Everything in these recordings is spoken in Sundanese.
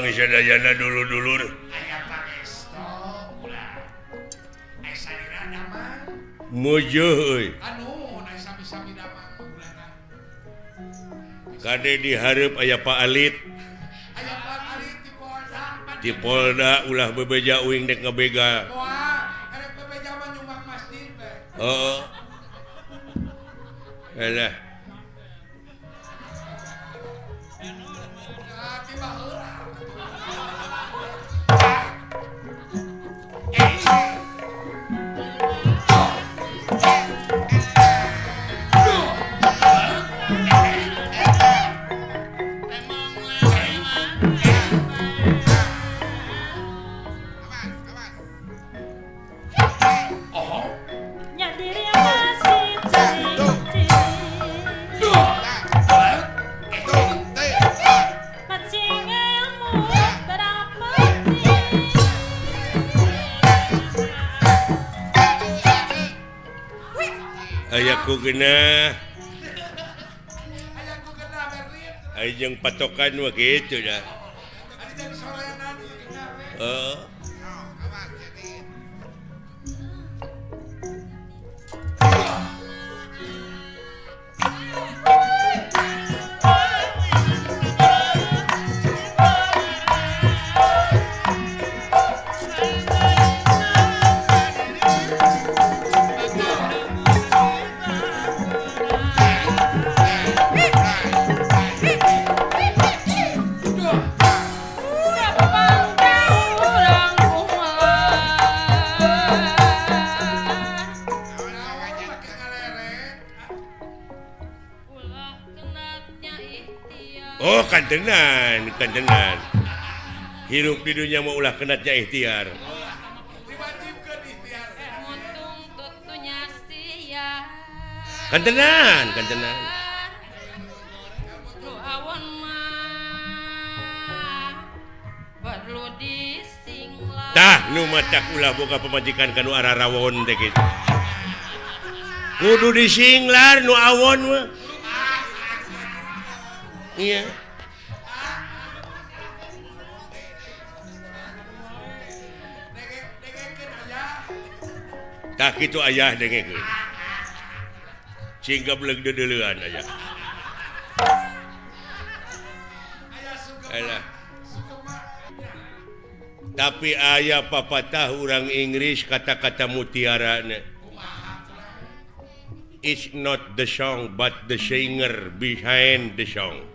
Damang sadayana dulur-dulur. Aya pangesto ulah. Aya salira damang. Mujeuh euy. Anu aya sami-sami damang ulah. Kade dihareup aya Pak Alit. Aya Pak Alit di Polda. Di Polda ulah bebeja uing dek ngebegal. Moal, erek bebeja mah nyumbang masjid we. Heeh. Alah. Ayaku genah. Ayo patokan mah kitu dah. Heeh. Oh kantenan, kantenan. Hirup di dunia mau ulah kenatnya ikhtiar. Kantenan, kantenan. Tah nu matak ulah boga pamajikan kanu ararawon teh kitu. Kudu disinglar nu awon mah. Iya. Tah kitu ayah dengekeun. Cing gableg deudeuleun ayah. Alah. Tapi ayah papatah urang Inggris kata-kata mutiarana. It's not the song but the singer behind the song.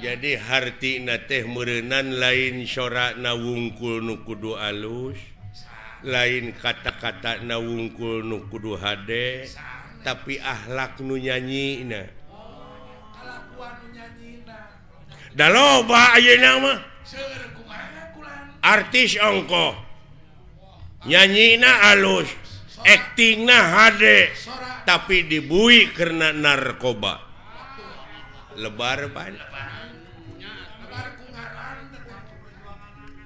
Jadi hartina teh meureunan lain sorana wungkul nu kudu alus, lain kata-kata na wungkul nu kudu hade, tapi akhlak nu nyanyina. Da loba ayeuna mah. Artis ongkoh. Nyanyina alus, aktingna hade, tapi dibui karena narkoba. Lebar pan.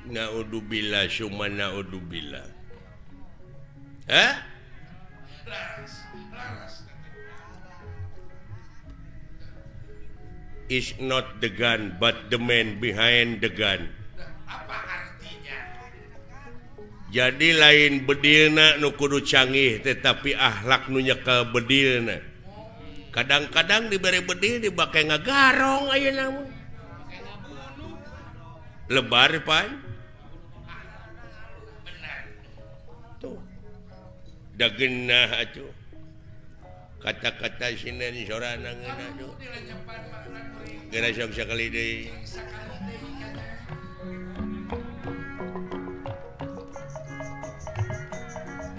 Naudzubillah summa naudzubillah. Hah? It's not the gun but the man behind the gun. Apa artinya? Jadi lain bedilna nu kudu canggih tetapi akhlak nu nyekel bedilna. Kadang-kadang dibere bedil dibake ngagarong ayeuna mah. Lebar pan. Tuh. Da geunah atuh. Kata-kata sinden sorana ngeunah tuh. Geura sok sakali deui.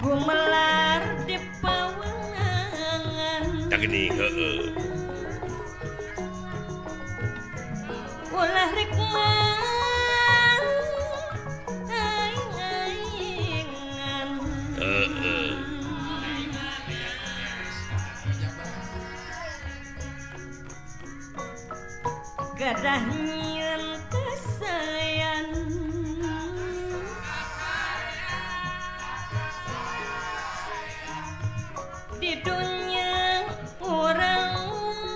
Gumelar di pawengan. Tah geuning heueuh. Ulah rek mang aing-aingan. Heeh. Gadah nyieun kasayan. Di dunia urang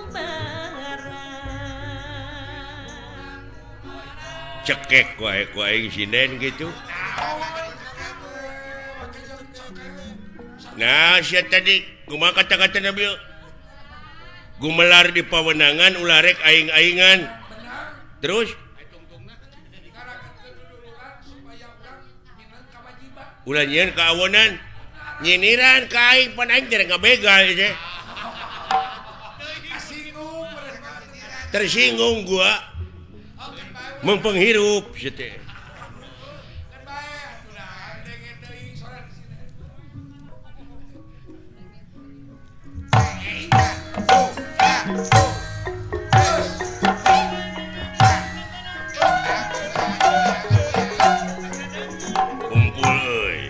barang. Cekek wae ku aing sinden gitu. Nah, sia tadi kumaha kata-kata Nabi? Gumelar di pawenangan ulah rek aing-aingan. Terus ulah nyieun kaawonan, nyiniran ka aing pan aing teh ngabegal teh. Tersinggung gua. Mempenghirup sia teh. Kumpul euy.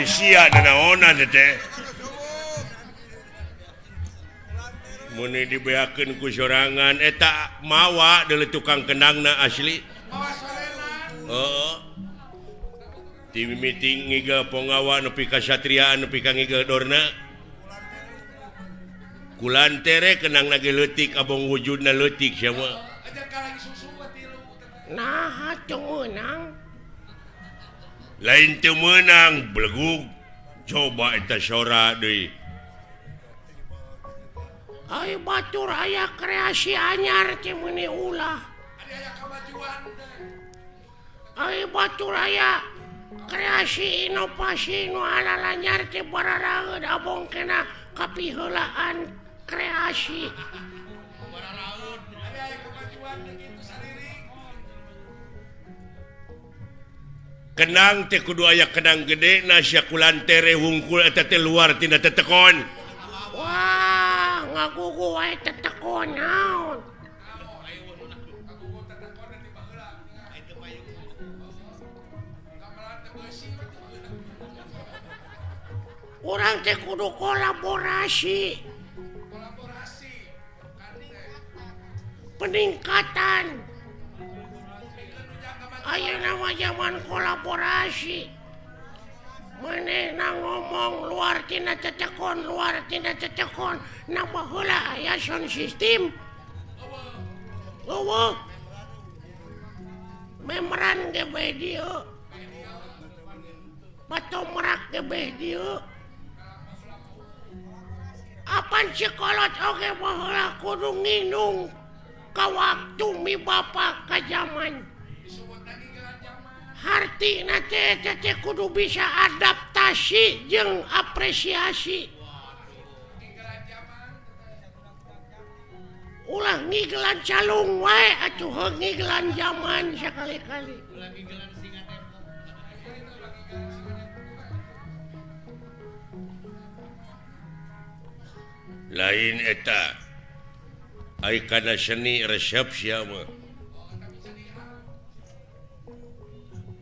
Sia nanaonan teh. Mun dibeakeun ku sorangan eta mawa deuleu tukang kendangna asli. Heeh. Ti mimiti ngigel ponggawa nepi ka satriaan nepi ka ngigel dorna. Kulantere kendangna ge leutik abong wujudna leutik sia mah. Naha teu meunang? Lain teu meunang belegug coba eta sora deui. Ai batur aya kreasi anyar teh meuni ulah. Ai batur aya kreasi inovasi nu alalanyar teh bararaeud abong kena kapiheulaan kreasi. Kenang teh kudu aya kenang gede na sia kulantere wungkul eta teh luar tina tetekon. Wah, ngagugu wae tetekon naon. Urang teh kudu kolaborasi. Peningkatan. Ayeuna mah zaman kolaborasi. Manehna ngomong luar tina tetekon, luar tina tetekon, na baheula aya sound system. Eueuh. Memeran ge bae dieu. Batomrak ge bae dieu. Apan sikolot oge baheula kudu nginung ka waktu mi bapa ka zaman. Hartina teh teh kudu bisa adaptasi jeung apresiasi. Ulah ngigelan calung wae atuh heuh ngigelan zaman sakali-kali. Lain eta ai kana seni resep sia mah.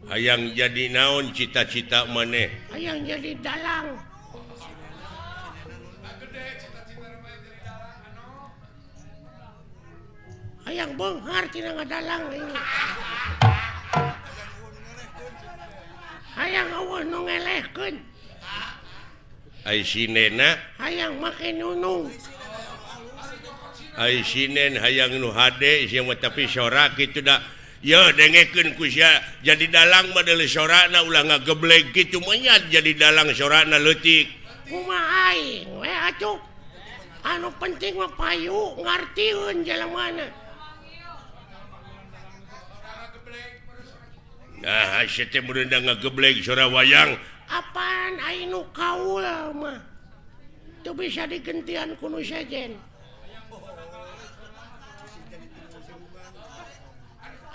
Hayang jadi naon cita-cita maneh? Hayang jadi dalang. Hayang beunghar tina ngadalang ini. dilaksanakeun. Ai sinena hayang make nunung. Ai sinen hayang nu hade sia mah tapi sora kitu da. Ye dengekeun ku sia jadi dalang mah deuleu sorana ulah ngageblek kitu menyat jadi dalang sorana leutik. Kumaha aing we atuh. Anu penting mah payu ngartieun jelemana. Nah, sia teh meureun ngageblek sora wayang. Apaan aing nu kaul mah teu bisa digentian ku nu sejen.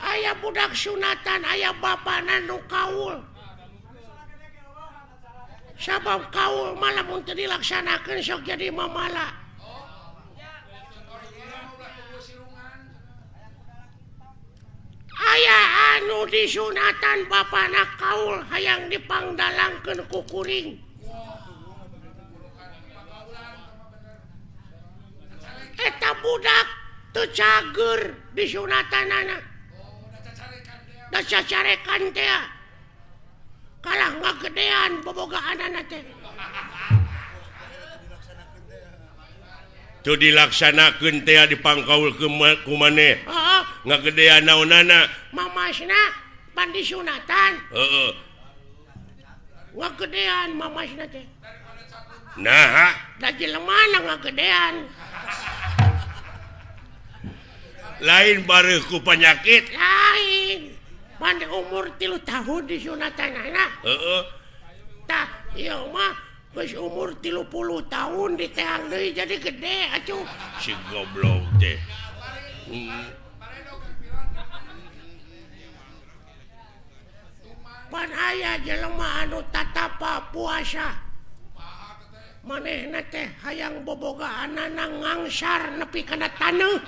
Aya budak sunatan aya bapana nu kaul. Sabab kaul mah lamun teu dilaksanakeun sok jadi mamala. Aya anu disunatan bapana kaul hayang dipangdalangkeun ku kuring. Eta budak teu cager disunatanana. Da cacarekan teh kalah ngagedean bobogaanana teh. Teu dilaksanakeun teh dipangkaul ku maneh. Heeh. Ngagedean naonana? Mamasna pan disunatan. Heeh. Ngagedean mamasna teh. Naha? Da jelemana ngagedean. Lain bareuh ku panyakit. Lain. Pan umur 3 tahun disunatanana. Heeh. Tah, ieu mah geus umur 30 tahun diteang deui jadi gede atuh. Si goblok teh. Pan aya jelema anu tatapa puasa. Manehna teh hayang bobogaanana ngangsar nepi kana taneuh.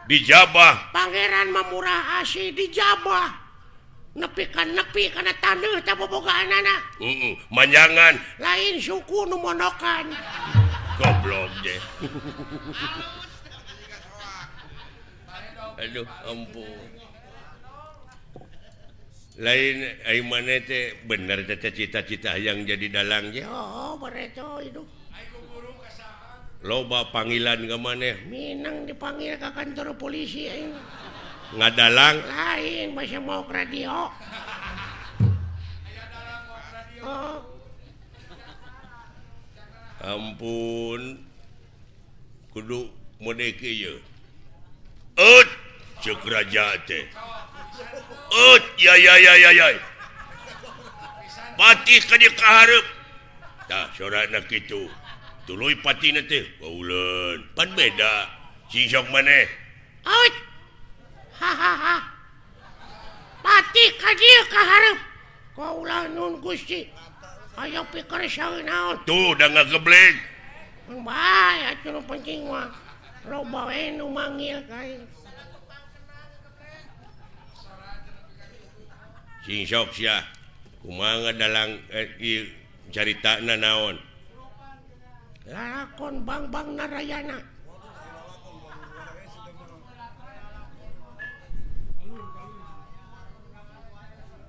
Dijabah. Pangeran mah murah asih dijabah. Nepi ka nepi kana taneuh teh bobogaanana. Heeh, manjangan. Lain suku nu mondokan. Goblok teh. Aduh, ampun. Lain ai maneh teh bener teh cita-cita hayang jadi dalang ge. Oh, bareto hidup. Loba panggilan ka maneh. Minang dipanggil ka kantor polisi aing. Ngadalang? Lain basa mau ke radio. Oh. Ampun. Kudu mode kieu. Eut ceuk raja teh. Eut ya ya ya ya ya. Patih ka dieu ka hareup. Tah sorana kitu. Tuluy patina teh bauleun. Pan beda. Sing sok maneh. Eut. Ha ha ha. Patih ka dieu ka hareup. Kaula nun Gusti. Aya pikir saeun naon. Tuh da ngageblek. Mun bae atuh nu penting mah. Loba we nu manggil ka aing. Sing sok sia. Kumaha dalang ieu caritana naon? Lalakon Bangbang Narayana.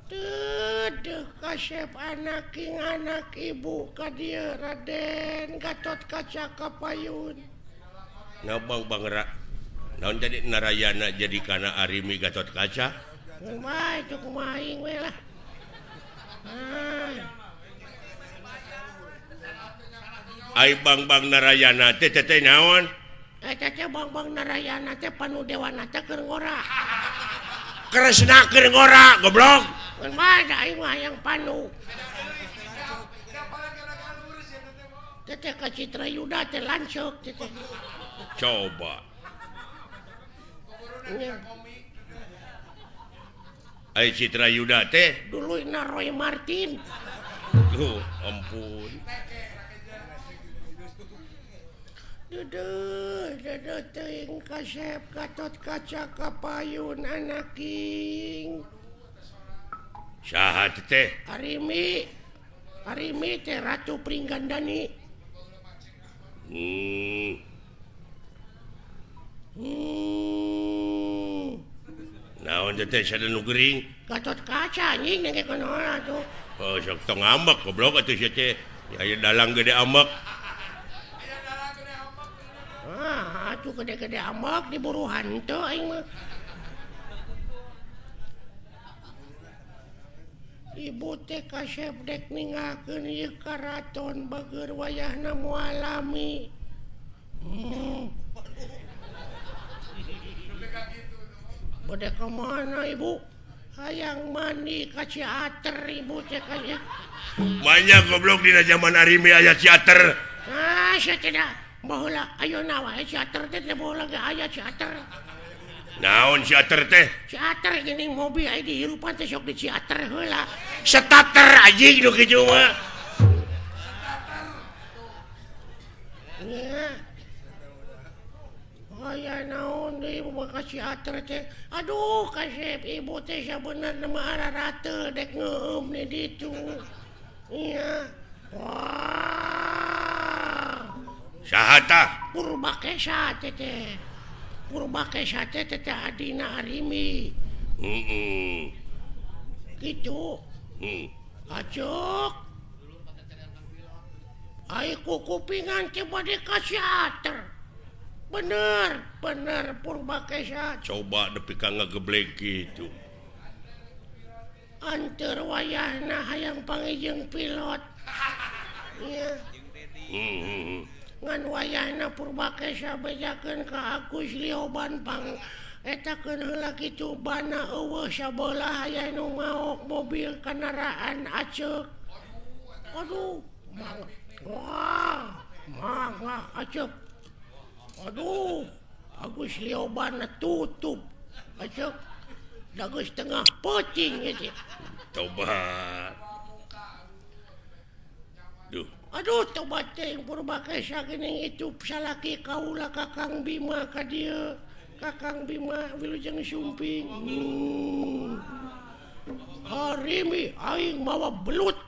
Teuh kasep anak king anak ibu ka dieu Raden Gatot Kaca Kapayun. Ngabang Bang naon jadi Narayana jadi kana Arimi Gatot Kaca? Kumaha itu kumaha aing we lah. Ah. Ai Bangbang Narayana teh teh naon? Eta teh Bangbang Narayana teh panu dewana teh keur ngora. Kresna keur ngora goblok. Kumaha da aing mah hayang panu. Teh ka Citra Yuda teh lanceuk teh. Coba. Ai Citra Yuda teh duluyna Roy Martin. Duh, ampun. Duduh, duduh teuing kasep Gatot Kaca Kapayun anaking. Saha teh? Arimi. Arimi teh Ratu Pringgandani. Naon teh sada nu gering? Gatot Kaca anjing nengke kunaon atuh. Oh, sok tong ambek goblok atuh sia teh. Aya dalang gede ambek. Ah, atuh gede-gede ambek diburu hantu aing mah. Ibu teh kasep dek ninggalkeun ieu karaton bageur wayahna moal lami. Bade ka mana ibu? Hayang mandi ka Ciater ibu teh kaya. Banyak goblok dina zaman Arimi aya Ciater. Ah, sia tidak. Baheula ayeuna wae Ciater teh teh baheula ge aya Ciater. Naon Ciater teh? Ciater geuning mobil aya dihirupan teh sok di Ciater heula. Starter anjing nu kitu mah. Nya. Aya naon deui ibu mah ka Ciater teh. Aduh kasep ibu teh sabenerna mah ararateul dek ngeueum di ditu. Nya. Wah. Saha tah? Purbakesa teh teh. Purbakesa teh teh adina Arimi. Heeh. Kitu. Heeh. Acuk. Ai kukupingan teh bade ka Ciater. Bener, bener Purbakesa. Coba nepi ka ngageblek kitu. Anteur wayahna hayang panggih pilot. Nya. Ngan wayahna Purbakesa bejakeun ka Agus Lioban pang etakeun heula kitu bana eueuh sabelah aya nu maok mobil kendaraan aceuk. Aduh, mangga. Wah, mangga aceuk. Aduh, Agus Lioban tutup. Aceuk. Dagus tengah peuting ieu. Tobat. Duh. Aduh, tobat teh Purbakesa geuning itu salaki kaula Kakang Bima ka dieu. Kakang Bima wilujeng sumping. Harimi aing mawa belut.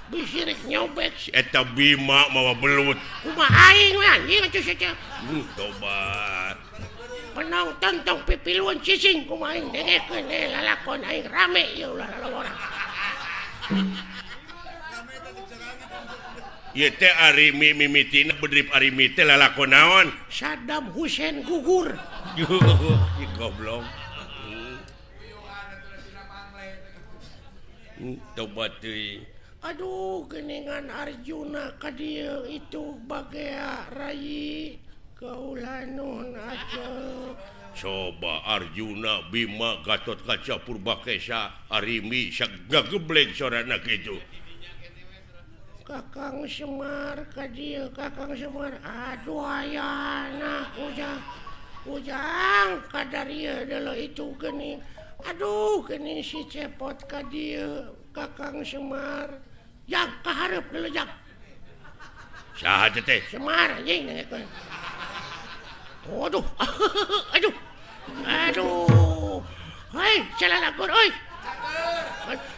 Bisi rek nyobek si eta Bima mawa belut. Kumaha aing we anjing atuh sia teh. Tobat. Penonton tong pipiluan cicing kumaha aing dengekeun lalakon aing rame ieu ulah lalawara. Ieu teh Arimi mimitina bedrip Arimi teh lalakon naon? Saddam Hussein gugur. Goblok. Tobat teuing. Aduh, geningan Arjuna ka dieu itu bagea rayi kaula nuhun aceuk. Coba Arjuna Bima Gatotkaca Purbakesa Arimi sagageblek sorana kitu. Kakang Semar ka dieu, Kakang Semar. Aduh ayana ujang. Ujang kadarieu deuleu itu geuning. Aduh geuning si Cepot ka dieu, Kakang Semar. Jang kahareup deuleu jang. Saha teh? Semar anjing dengekeun. Aduh. Aduh. Aduh. Hei, salalakon euy.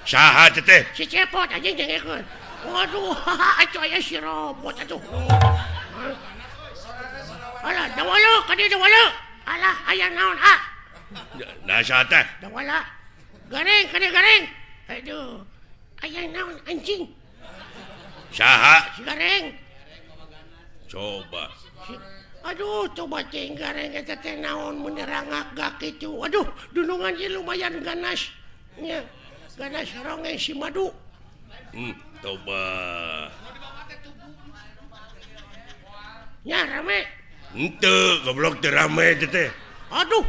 Saha teh? Si Cepot anjing dengekeun. Waduh, atuh aya si robot atuh. Alah, dawala ka dieu dawala. Alah, aya naon ah? Nah, saha teh? Dawala. Gareng ka dieu gareng. Aduh. Aya naon anjing? Saha? Si gareng. Coba. Aduh, coba cing gareng eta teh naon mun rangak gak kitu. Aduh, dunungan ieu lumayan ganas. Nya, ganas ronge si madu. Coba. Nya rame. Henteu, goblok teu rame teh teh. Aduh.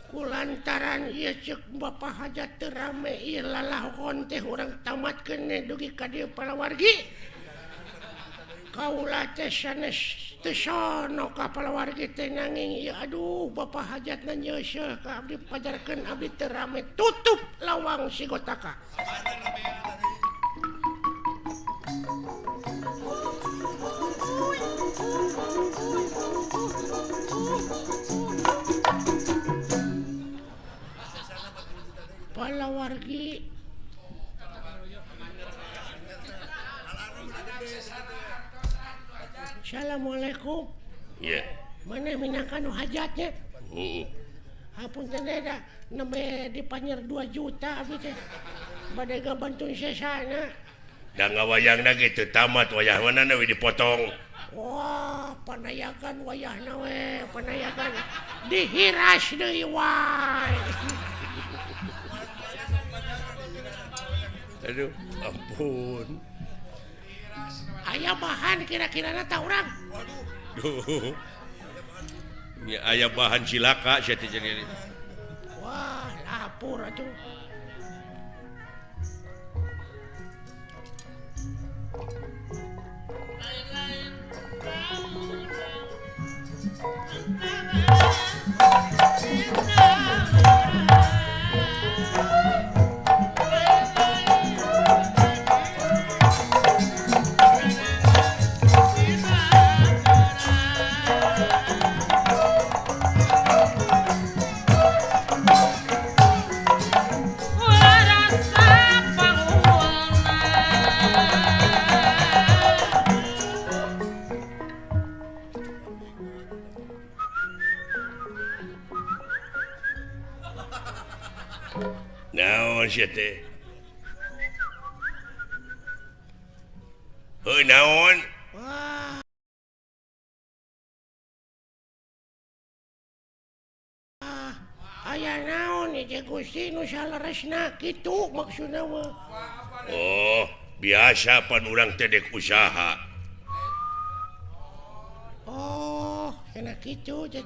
Kulantaran ieu ceuk Bapak Hajat teu rame ieu lalahon teh urang tamatkeun dugi ka dieu palawargi. Kaula teh sanes teu sono ka palawargi teh nanging ieu aduh Bapak Hajatna nyeuseuh ka abdi pajarkeun abdi teu rame tutup lawang sigotaka. Palawargi Assalamualaikum. Iya. Mana minangka nu hajatnya? Heeh. Hapunten da nembe dipanyer 2 juta abdi teh. Bade ngabantu sesana. Da ngawayangna ge teu tamat wayah mana we dipotong. Wah, panayakan wayahna we, panayakan dihiras deui wae. Aduh, ampun. Aya bahan kira-kirana ta urang. Waduh. Nya aya bahan cilaka sia teh jadi. Wah, lapor atuh. Naon sia teh? Heuh naon? Wah. Aya naon ieu Gusti nu saleresna kitu maksudna mah. Oh, biasa pan urang teh dek usaha. Oh, kena kitu teh.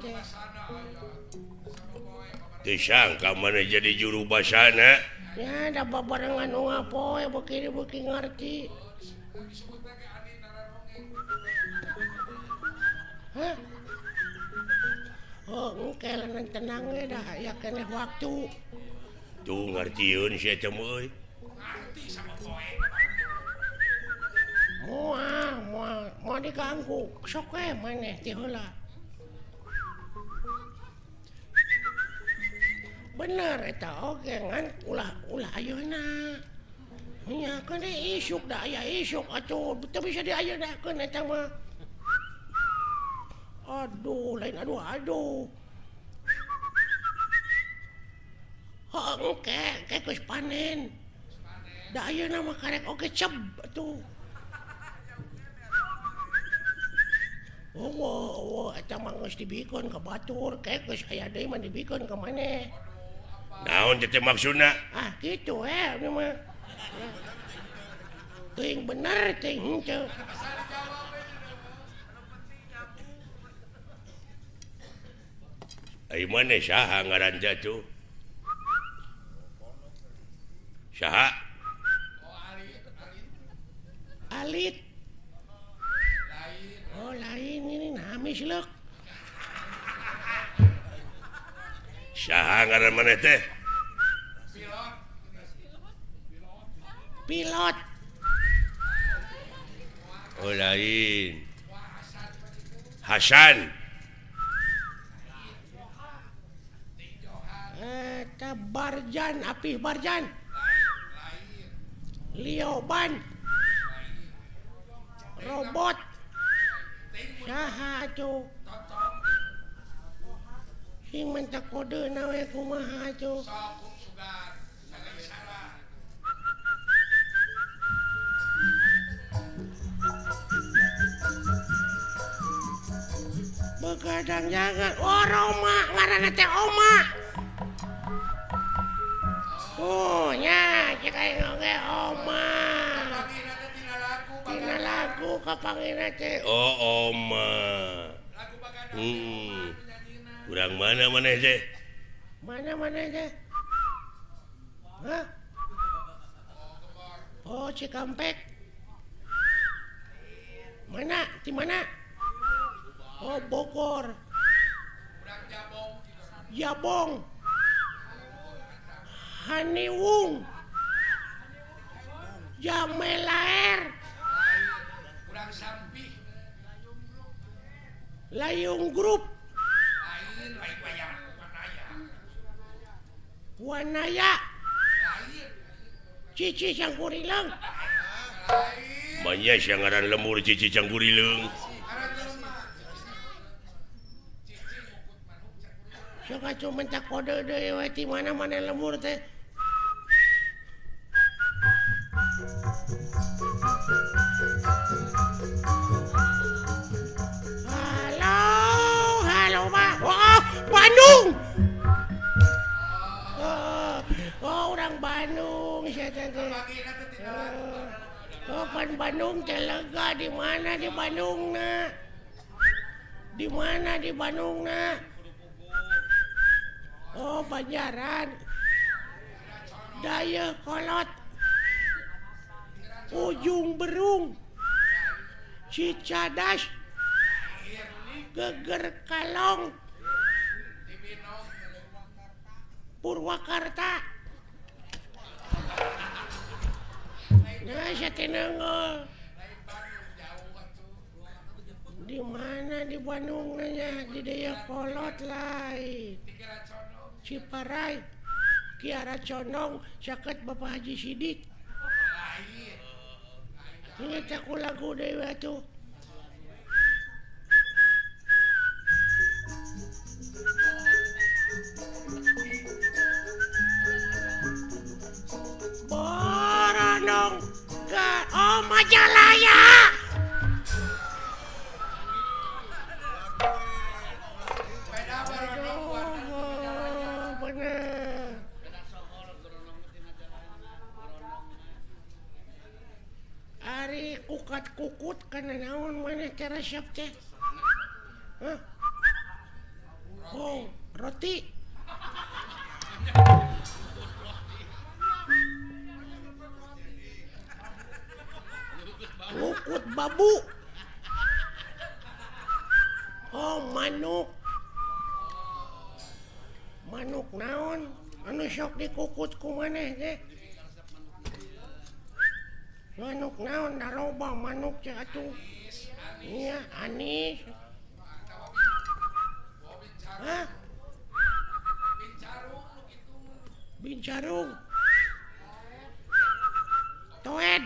Teu sangka mana jadi juru basana. Ya, da babarengan nu ngapoe beuki-beuki ngarti. Hah? Oh, engke leunang tenang we dah aya keneh waktu. Tuh ngartieun sia teh euy. Ngarti sama poe. Moal, moal, moal diganggu. Sok we maneh ti heula. Bener eta oge ngan ulah ayeuna. Nya keun isuk da aya isuk atuh teu bisa diayeunkeun eta mah. Aduh, lain aduh aduh. Heuh engke engke geus panen. Da ayeuna mah karek oge ceb atuh. Oh, eta mah geus dibikeun ka batur, ke geus aya deui mah dibikeun ka maneh. Naon teh maksudna? Ah, kitu we ieu mah. Teuing bener teuing henteu. Ai maneh saha ngaran teh atuh? Saha? Alit. Oh, lain ini nami sileuk. Saha ngaran maneh teh? Pilot. Oh, lain. Hasan. Eta Barjan, Apih Barjan. Lioban. Robot. Saha atuh? Sing menta kodeuna we kumaha atuh? Begadang jangan. Oh, Roma ngaranna teh Oma. Oh, nya cek aing oge Oma. Tina lagu kapangina teh. Oh, Oma. Urang mana maneh teh? Mana maneh teh? Hah? Oh, Cikampek. Mana? Di mana? Oh, Bogor. Jabong. Haniwung. Jamelaer. Layung Group. Wanaya. Cici Cangkurileung. Manya sia ngaran lembur Cici Cangkurileung. Sok atuh minta kode deui we ti mana-mana lembur teh. Halo, halo Pak. Oh, Bandung. Oh, orang Bandung saya teh. Oh, pan Bandung teh lega di mana di Bandung na? Di mana di Bandung na? Oh, Banjaran. Dayakolot. Ujung Berung. Cicadas. Geger Kalong. Purwakarta. Nah, saya tenang. Di mana di Bandung nanya di Dayakolot lain. Ciparai, Kiara Condong, saket Bapak Haji Sidik. Ini aku lagu dewa tuh. Boronong ke oh Majalaya. Aduh, bener. Ari kukat-kukut kana naon maneh teh resep teh? Hah? Oh, roti. Lukut babu. Oh, manuk. Manuk naon? Anu sok dikukut ku maneh teh? Manuk naon da loba manuk teh atuh. Iya, anis. Hah? Bincarung. Toed.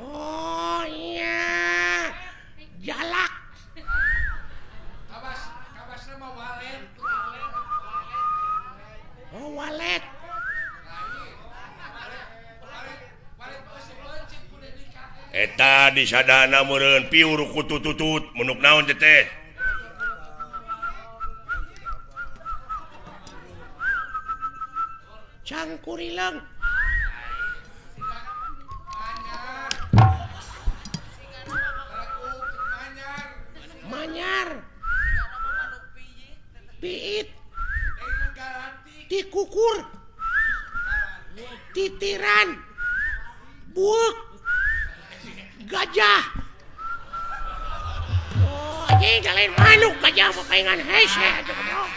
Oh iya. Jalak. Kabas, kabasna mah walet. Oh, walet. Eta disadana meureun piur kutututut menuk naon teh teh. Cangkurileung. Manyar. Piit. Tikukur. Titiran. Buuk. Gajah. Oh, anjing lain manuk gajah mah paingan hese atuh goblok.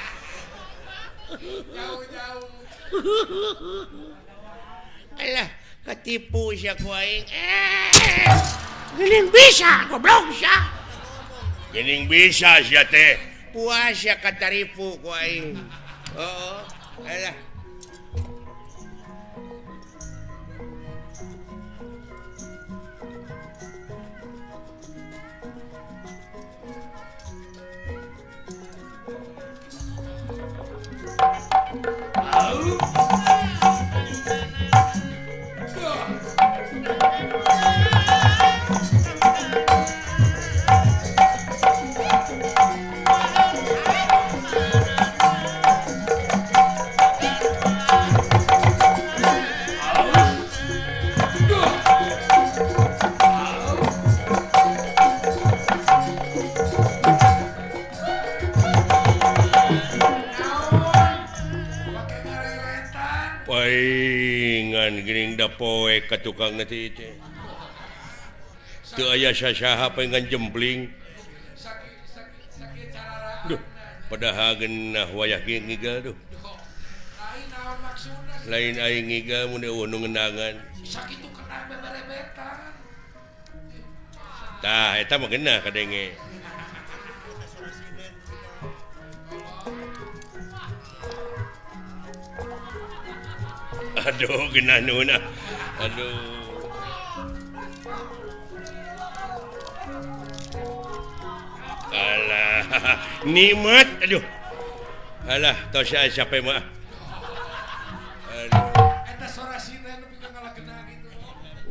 Jauh-jauh. Alah, ketipu sia ku aing. Geuning bisa goblok sia. Geuning bisa sia teh. Puas sia kataripu ku aing. Heeh. Alah. Paingan geuning da poe ka tukang teh teh. Teu aya sasaha paingan jempling. Duh, padahal geunah wayah ge ngigal duh. Lain aing ngigal mun eueuh nu ngendangan. Sakitu kenang beberebetan. Tah eta mah geunah kadenge. Aduh, genah nuhun ah. Aduh. Nikmat aduh. Alah tos siapa mah. Aduh. Eta sora sina nu pikeun ngalagena gitu.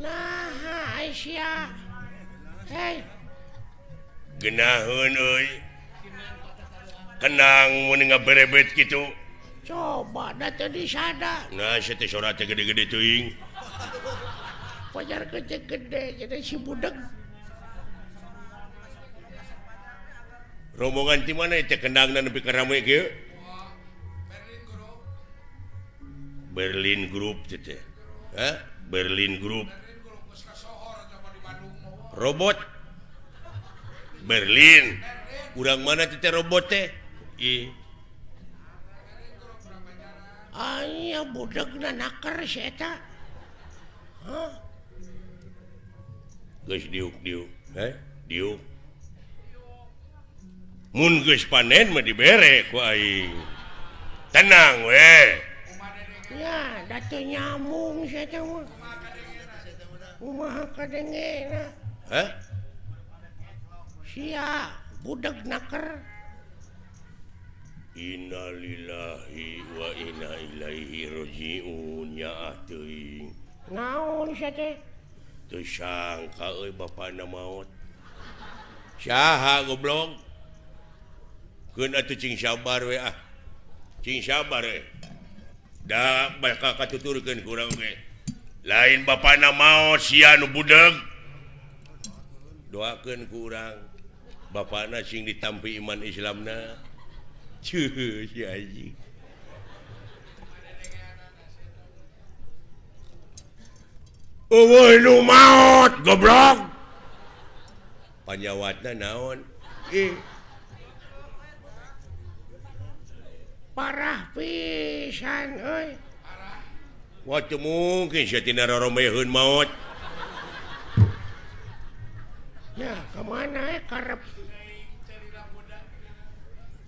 Nah, Aisyah. Hei. Geunaheun euy. Kenang mun ngaberebet kitu. Coba da teu disada. Nah, sia teh sora teh gede-gede teuing. Pajar gede-gede jadi si budeg. Rombongan ti mana teh kendangna nepi ka rame kieu? Berlin Group. Berlin Group teh. Hah? Berlin Group. Robot Berlin. Urang mana teh robot teh? Ih. Aya budegna naker si eta. Hah? Geus diuk-diuk, heh? Diuk. Mun geus panen mah dibere ku aing. Tenang we. Ya, da teu nyambung si eta mah. Kumaha kadengena? Hah? Sia budeg naker. Innalillahi wa inna ilaihi rajiun ya teuing. Naon sia teh? Teu sangka euy bapana maot. Saha goblok? Keun atuh cing sabar we ah. Cing sabar we. Da bakal katuturkeun ku urang ge. Lain bapana maot sia nu budeg. Doakeun ku urang bapana sing ditampi iman Islamna. Cuh, si anjing. Eueuh nu maot goblok. Panyawatna naon? Ih. Parah pisan euy. Wah teu mungkin sia tina roromeheun maot. Ya, ka mana karep?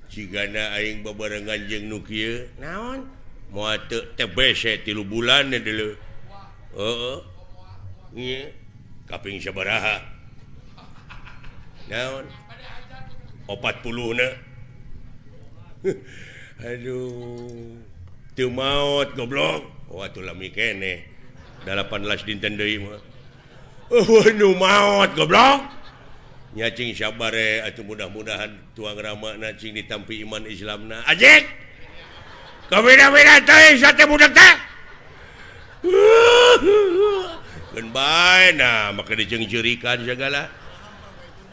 Cigana aing babarengan jeung nu kieu. Naon? Moal teu TBC 3 bulan deuleu. Heeh. Nya kaping sabaraha? Naon? 40 na. Aduh. Teu maot goblok. Oh atuh lami keneh. 18 dinten deui mah. Eueuh nu maot goblok. Nya cing sabare atuh mudah-mudahan tuang ramana cing ditampi iman Islamna. Ajik. Kabeda-beda teh sate budak teh. Keun bae nah make diceungceurikan sagala.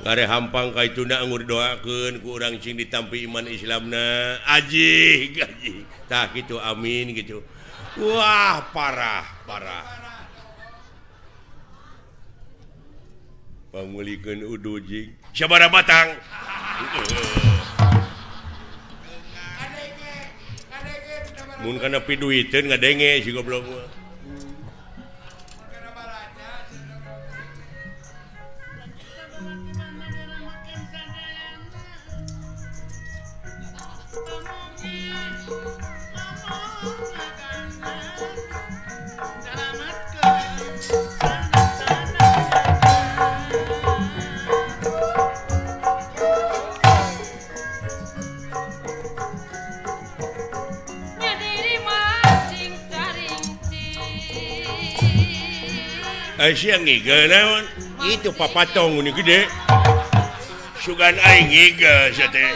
Ngare hampang ka ituna anggur doakeun ku urang cing ditampi iman Islamna. Ajik, ajik. Tah kitu amin gitu. Wah, parah, parah. Pangulikeun udu jing sabaraha batang. Mun kana piduiteun ngadenge si goblok mah. Aisyah ngigel naon? Itu papatong ini gede. Sugan aing ngigel sia teh.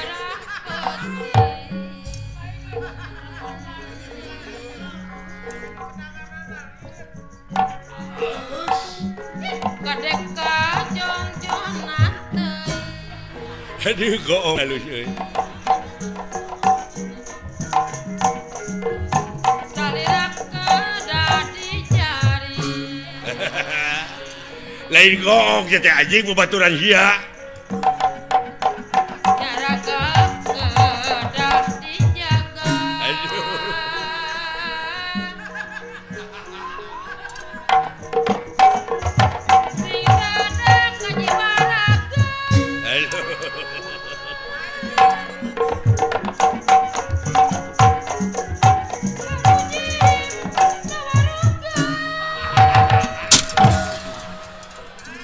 Aduh goong halus euy. Lain goong sia teh anjing babaturan sia.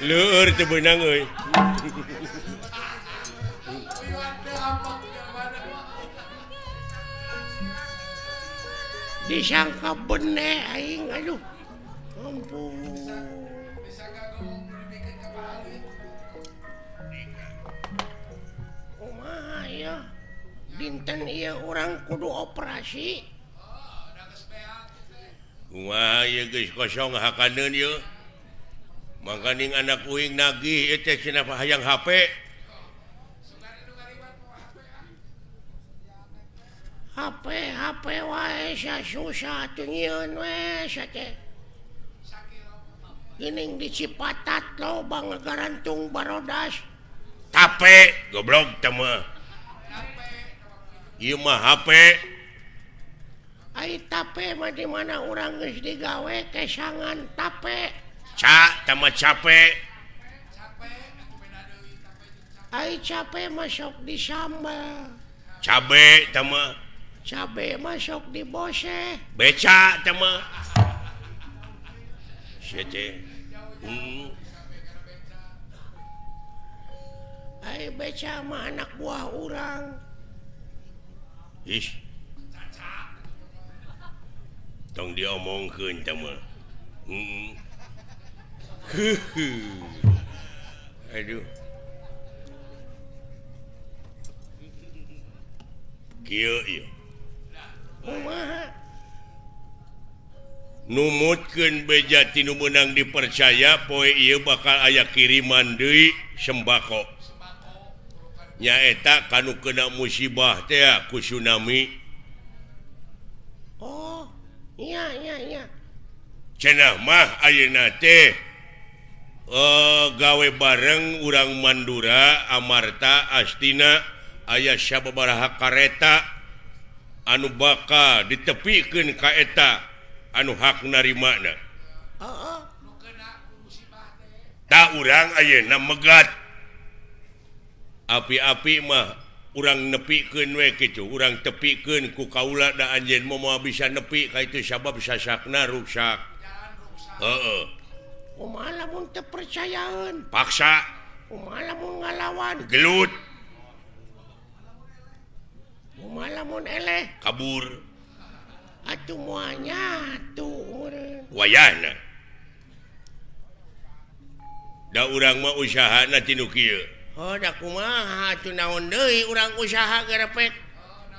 Leur teu beunang euy. Disangka bene aing aduh. Ampun. Kumaha ya? Dinten ieu urang kudu operasi. Kumaha ieu geus kosong hakaneun ieu. Mangkaning anak uing nagih ieu teh cenah hayang HP. HP HP wae susah atuh nyieun we sia teh. Geuning di Cipatat loba ngagarantung barodas. Tape goblok teh mah. Ieu mah HP. Ai tape mah di mana urang geus digawe kesangan tape. Ca tama cape. Ai cape masuk di sambal. Cabe tama. Cabe masuk di bose. Beca tama. Sia teh. Ai beca mah anak buah urang. Ih. Tong diomongkeun tama. Aduh. Kieu ieu. Kumaha? Numutkeun beja ti nu meunang dipercaya poe ieu bakal aya kiriman deui sembako. Nyaeta kanu kena musibah teh ku tsunami. Oh, iya iya iya. Cenah mah ayeuna teh gawe bareng urang Mandura Amarta Astina aya sababaraha kareta anu bakal ditepikeun ka eta anu hak narimana. Heeh. Ta urang ayeuna megat. Api-api mah urang nepikeun we kitu, urang tepikeun ku kaula da anjeun moal bisa nepi ka itu sabab sasakna ruksak. Heeh. Kumaha lamun teu percayaeun? Paksa. Kumaha lamun ngalawan? Gelut. Kumaha lamun eleh? Kabur. Atuh moal nyatu meureun. Wayahna. Da urang mah usahana ti nu kieu. Heuh da kumaha atuh naon deui urang usaha gerepek.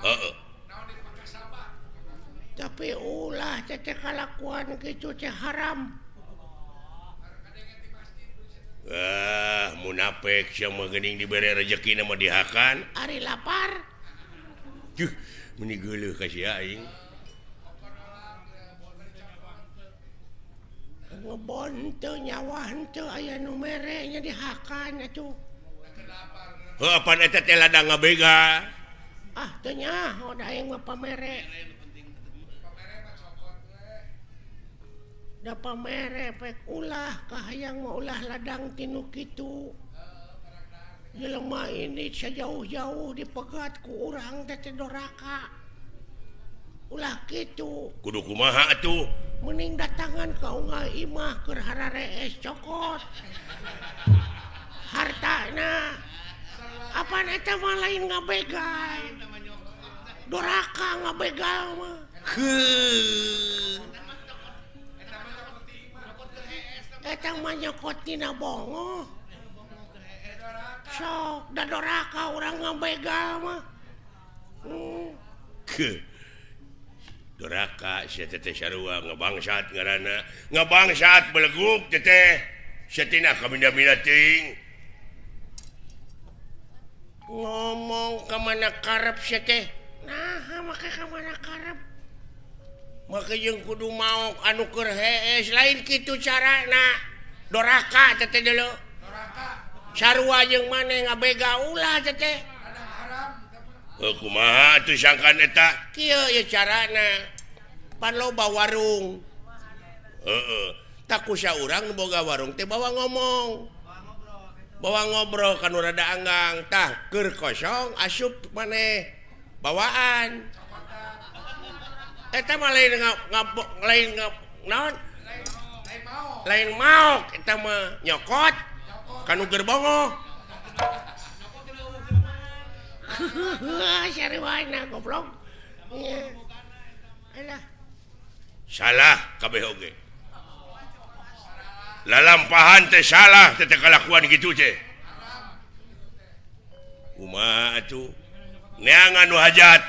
Heeh. Tapi ulah teh kalakuan kitu teh haram. Ah, munafik sia mah geuning dibere rejeki mah dihakan. Ari lapar. Duh, meuni geuleuh ka sia aing. Ngebon teu nyawa henteu aya nu mere nya dihakan atuh. Heuh apan eta teh ladang ngabega. Ah, teu nyaho da aing mah pamere. Da pamere pek ulah kahayang mah ulah ladang tinu kitu. Jelema ini sejauh-jauh dipegat ku urang teh doraka. Ulah kitu. Kudu kumaha atuh? Mending datangan ka unggal imah keur hararees cokot. Hartana. Apaan eta mah lain ngabegal. Doraka ngabegal mah. Heuh. Eta mah nyokot tina bongoh. Sok da doraka urang ngabegal mah. Doraka sia teh sarua ngabangsat ngaranna. Ngabangsat beleguk teh. Sia tina kaminda-minda teuing. Ngomong ka mana karep sia teh? Naha make ka mana karep? Make jeung kudu maok anu keur hees lain kitu carana. Doraka teh deuleu. Doraka. Sarua jeung maneh ngabega ulah teh teh. Heuh kumaha atuh sangkan eta? Kieu ieu carana. Pan loba warung. Heeh. Tak kusa urang nu boga warung teh bawa ngomong. Bawa ngobrol ka nu rada anggang. Tah keur kosong asup maneh bawaan. Eta mah lain lain naon? Lain maok eta mah nyokot ka nu gerbongoh. Sarwana goblok. Alah. Salah kabeh oge. Lalampahan teh salah teh kalakuan kitu teh. Kumaha atuh? Neangan nu hajat.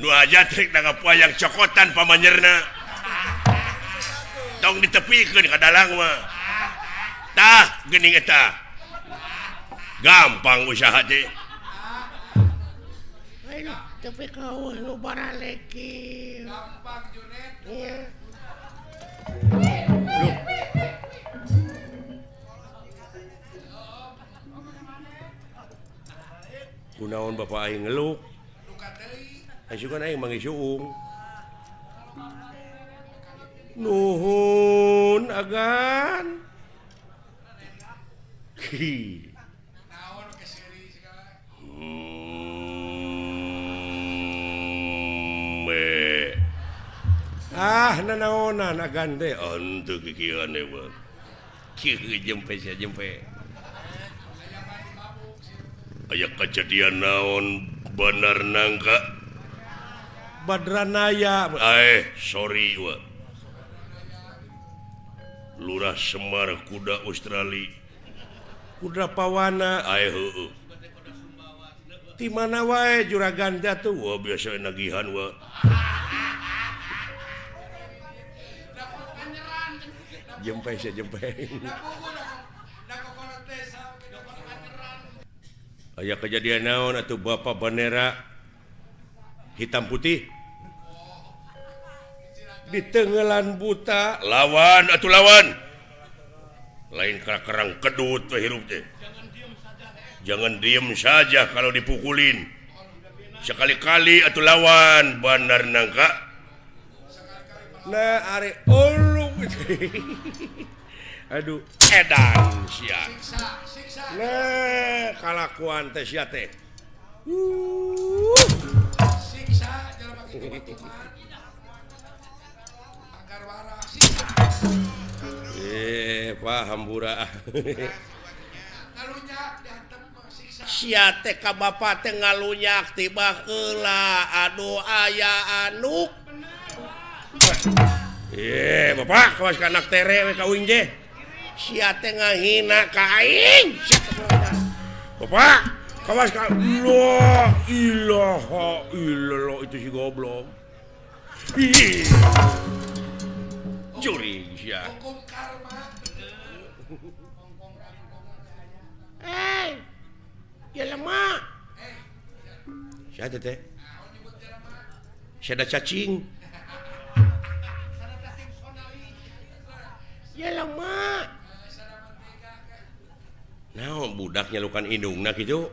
Nu hajat rek nanggap wayang cokotan pamanyerna. Tong ditepikeun ka dalang mah. Tah geuning eta. Gampang usaha teh. Ayo tepi kau nu baraleki. Gampang Junet. Iya. Loh. Kunaon bapak aing ngeluk? Asukan aing manggih suung. Nuhun agan. Hi. Ah nanaonan agan teh henteu kikieuan we. Kieu jempe sia jempe. Aya kejadian naon bener nangka Badranaya. Sorry wa. Lurah Semar kuda Australia. Kuda Pawana heueuh. Ti mana wae juragan jatuh wah biasa nagihan wa. Jempe sia jempe. Aya kejadian naon atuh bapak bendera hitam putih di tenggelan buta lawan atuh lawan lain kerang kedut we hirup teh. Jangan diem saja kalau dipukulin. Sekali-kali atuh lawan bandar nangka. Nah are ulung. Aduh edan sia. Nah kalakuan teh sia teh. Siksa jelema kitu mah. Agar waras siksa. Pak hambura. Ngalunyak dihantem siksa. Sia teh ka bapa teh ngalunyak tiba heula. Aduh aya anuk. Bapak kawas ka anak tere we ka uing teh. Sia teh ngahina ka aing. Bapak kawas ka la ilaha illallah itu si goblok. Ih. Juring sia. Hukum karma. Jelema. Sia teh teh. Sia ada cacing. Jelema. Naon budak nyalukan indungna kitu?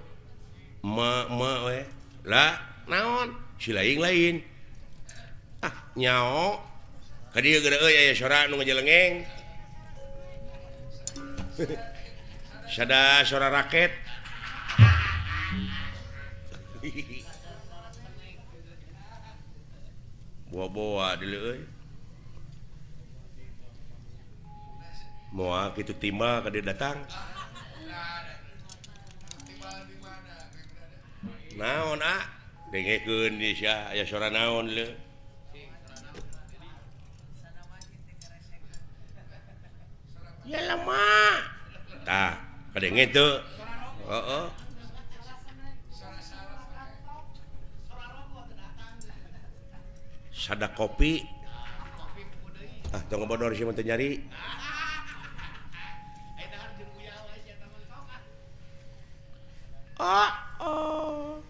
Ma ma we. Lah, naon? Si lain-lain. Ah, nyao. Ka dieu geura euy aya sora nu ngajelengeng. Sada sora raket. Boa-boa deuleu euy. Moal kitu timbal ka dieu datang. Naon ah? Dengekeun di sia aya sora naon leu. Jelema. Tah, kadenge teu. Heeh. Sada kopi. Ah, tong ngebodor sia mah teu nyari. Oh, oh.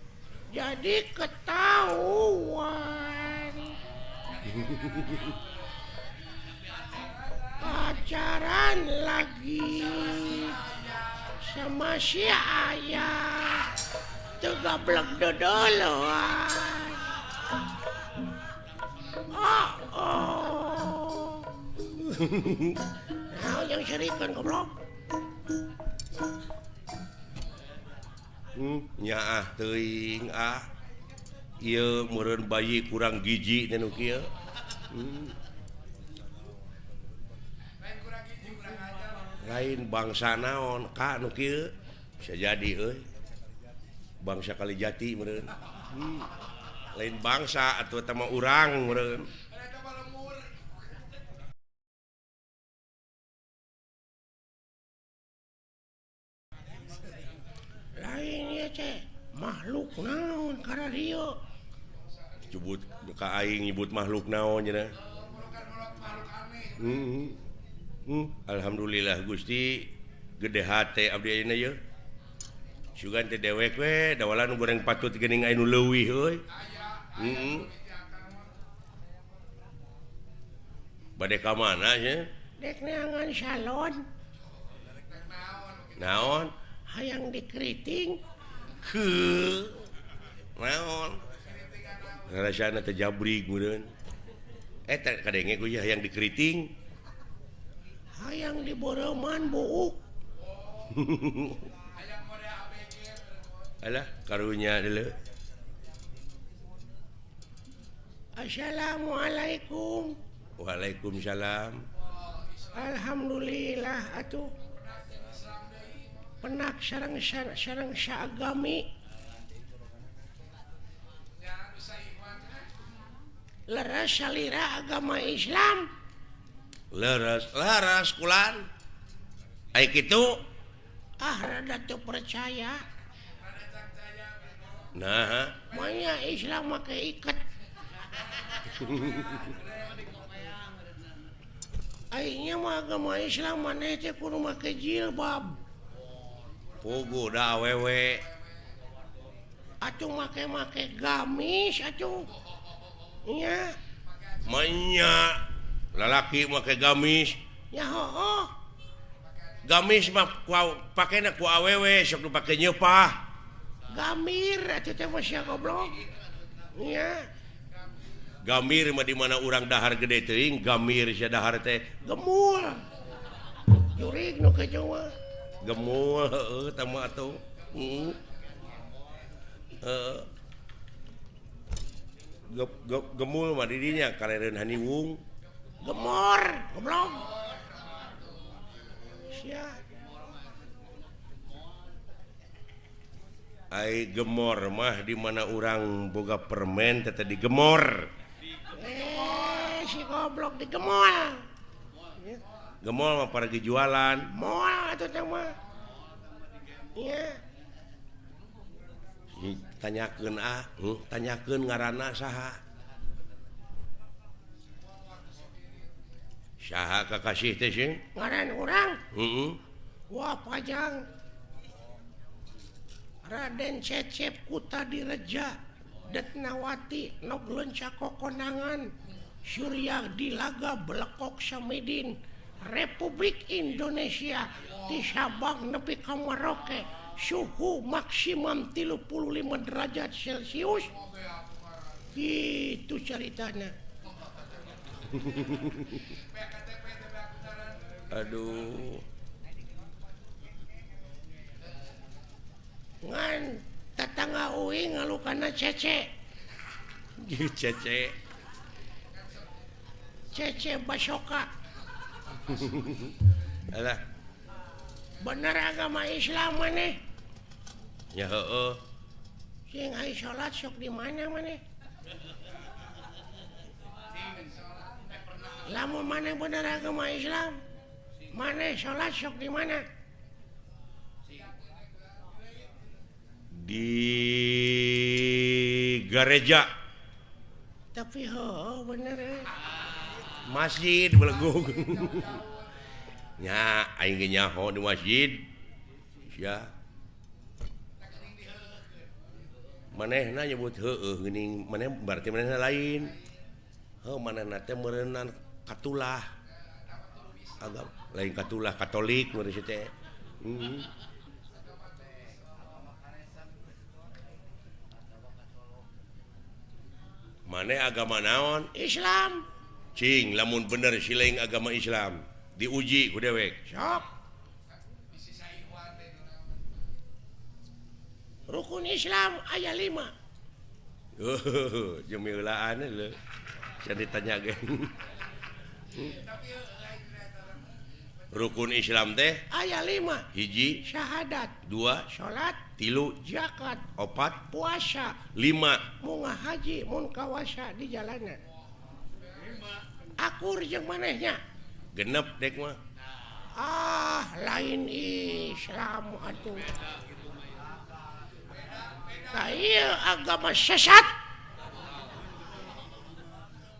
Jadi ketahuan. Pacaran lagi sama si ayah. Tuh goblok dodoloan. Oh, oh. Nah, yang serikan goblok. Nyaah teuing ah. Ieu meureun bayi kurang gizi teh nu kieu. Lain bangsa naon ka nu kieu. Bisa jadi euy. Bangsa Kalijati meureun. Lain bangsa atuh eta mah urang meureun. Lain ieu teh makhluk naon kararieu? Nyebut ka aing nyebut makhluk naon cenah. Alhamdulillah Gusti gede hate abdi ayeuna yeuh. Sugan teh dewek we dawalan nu goreng patut geuning aya nu leuwih euy. Bade ka mana nya? Dek neangan salon. Naon? Hayang dikeriting. Heuh. Naon? Rasana teh jabrig meureun. Eta kadenge ku hayang dikeriting. Hayang diboreuman buuk. Alah karunya deuleu. Assalamualaikum. Waalaikumsalam. Alhamdulillah atuh. Penak sareng sareng saagami. Leres salira agama Islam. Leres, leres kulan. Ai kitu ah rada teu percaya. Nah, manya Islam make iket. Aingnya mah agama Islam maneh teh kudu make jilbab. Puguh da awewe. Atuh make-make gamis atuh. Nya. Manya lalaki make gamis. Nya hooh. Gamis mah pakena ku awewe sok nu pake nyeupah. Gamir atuh teh mah sia goblok. Nya. Gamir mah di mana urang dahar gede teuing, gamir sia dahar teh gemul. Jurig nu kitu mah. Gemul heueuh tah mah atuh. Heeh. Gemul mah di dinya kalereun haniwung. Gemor, goblok. Sia. Ai gemor mah di mana urang boga permen teh digemor. Si goblok digemol. Gemol mah paragi jualan. Moal atuh teh mah. Nya. Tanyakeun ah, tanyakeun ngaranna saha. Saha kakasih teh sing? Ngaran urang? Heeh. Wah pajang. Raden Cecep Kutadireja Detnawati Nog Lenca Kokonangan Surya Dilaga Belekok Samidin Republik Indonesia di Sabang nepi ka Merauke suhu maksimum 35 derajat Celcius. Gitu ceritanya. Aduh. Ngan tetangga uing ngalukana cece. Cece. Cece Basoka. Alah. Bener agama Islam maneh? Ya heueuh. Sing ai salat sok di mana maneh? Lamun maneh bener agama Islam, maneh salat sok di mana? Di gereja. Tapi heueuh bener Masjid belegung. Nya aing ge nyaho di masjid. Sia. Manehna nyebut heueuh geuning maneh berarti manehna lain. Heuh manehna teh meureunnan katulah. Agama lain katulah Katolik meureun si teh. Maneh agama naon? Islam. Cing lamun bener siling agama Islam diuji ku dewek. Sok. Rukun Islam aya 5. Jemilaan lho. Sia ditanya ge. Rukun Islam teh aya 5. Hiji syahadat, 2 salat, 3 zakat, 4 puasa, 5 munga haji mun kawasa di jalana. Akur jeung manehnya. Genep dek mah. Ah, lain Islam atuh. Tah ieu agama sesat.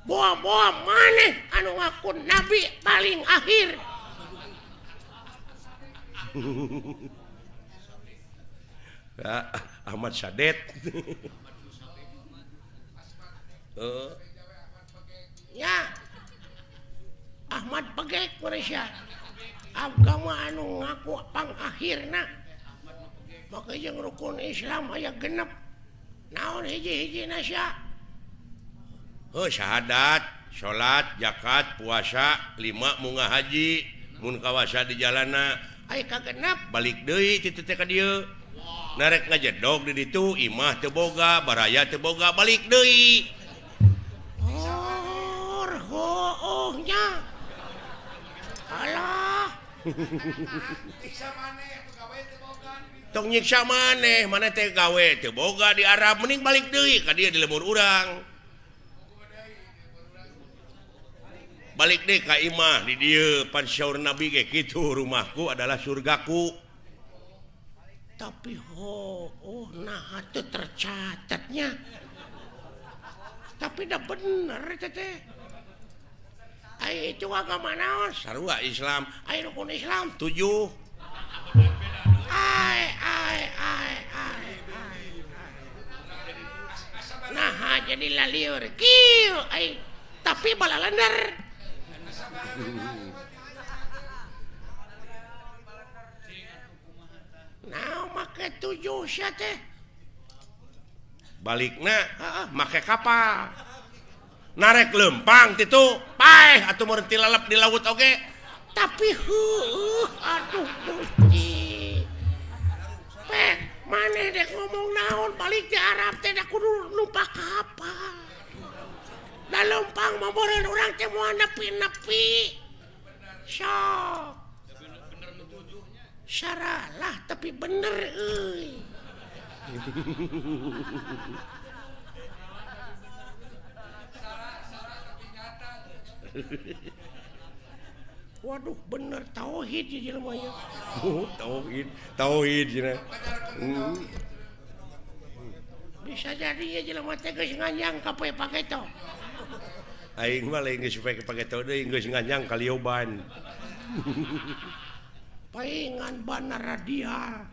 Boa-boa maneh anu ngaku nabi paling akhir. Ahmad Sadet. Ya. Ahmad Begek Malaysia. Agama anu ngaku pangakhirna. Maka jeung rukun Islam aya genep. Naon hiji-hijina sia? Heuh, syahadat, salat, zakat, puasa, 5 munga haji, mun kawasa di jalana. Aya kagenep balik deui kitu teh ka dieu. Narek ngajedog di ditu, imah teu boga, baraya teu boga, balik deui. Oh, hoohnya. Alah. Nyiksa maneh atuh gawe teu boga. Tong nyiksa maneh, maneh teh gawe teu boga di Arab, mending balik deui ka dieu di lembur urang. Balik deh ka imah di dieu pan syaur Nabi ge kitu, rumahku adalah surgaku. Tapi oh nah teu tercatatnya. Tapi dah bener teh. Ai itu agama naon? Sarua Islam. Ai rukun Islam 7. Ai ai ai ai. Nah jadi lalieur kieu ai tapi balalender. Nah make 7 sia teh. Balikna heeh make kapal. Narek lempang titu paeh atuh mun tilalep di laut oge. Tapi heueuh aduh Gusti. Pek maneh dek ngomong naon balik di Arab teh da kudu numpak kapal. Da lempang mah meureun urang teh moal nepi-nepi. Sok. Saralah tapi bener euy. Waduh bener tauhid ieu jelema ieu. Oh, tauhid, tauhid cenah. Bisa jadi ieu jelema teh geus nganyang ka poe pageto. Aing mah lain geus poe pageto deui geus nganyang ka lioban. Paingan bana radial.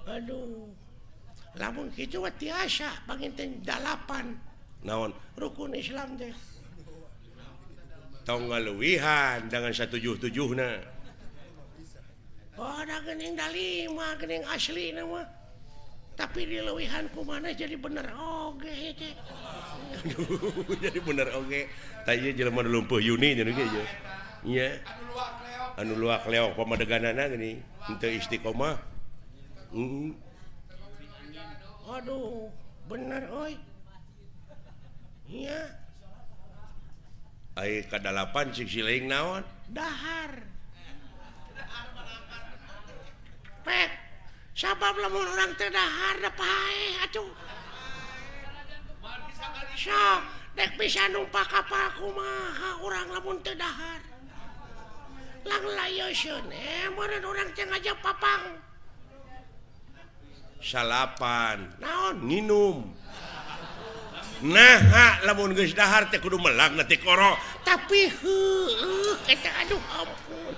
Aduh. Lamun kitu mah tiasa panginten 8. Naon rukun Islam teh. Tong ngaluwihan dengan 177na. Oh, da geuning da 5 geuning aslina mah. Tapi dileuwihan kumaha jadi bener oge teh. Aduh, jadi bener oge. Tah ieu jelema nu lumpuh Yuni nya ge ieu. Nya. Anu luak leok pamadeganana geuning henteu istiqomah. Aduh, bener euy. Iya. Ai ka-8 cik siling naon? Dahar. Pek. Sabab lamun urang teu dahar da paeh atuh. Sok, dek bisa numpak kapal kumaha urang lamun teu dahar. Lang layoseun meureun urang teh ngajak papang. 9. Naon? Nginum. Nah, lamun geus dahar teh kudu melak na tikoro. Tapi heueuh eta aduh ampun.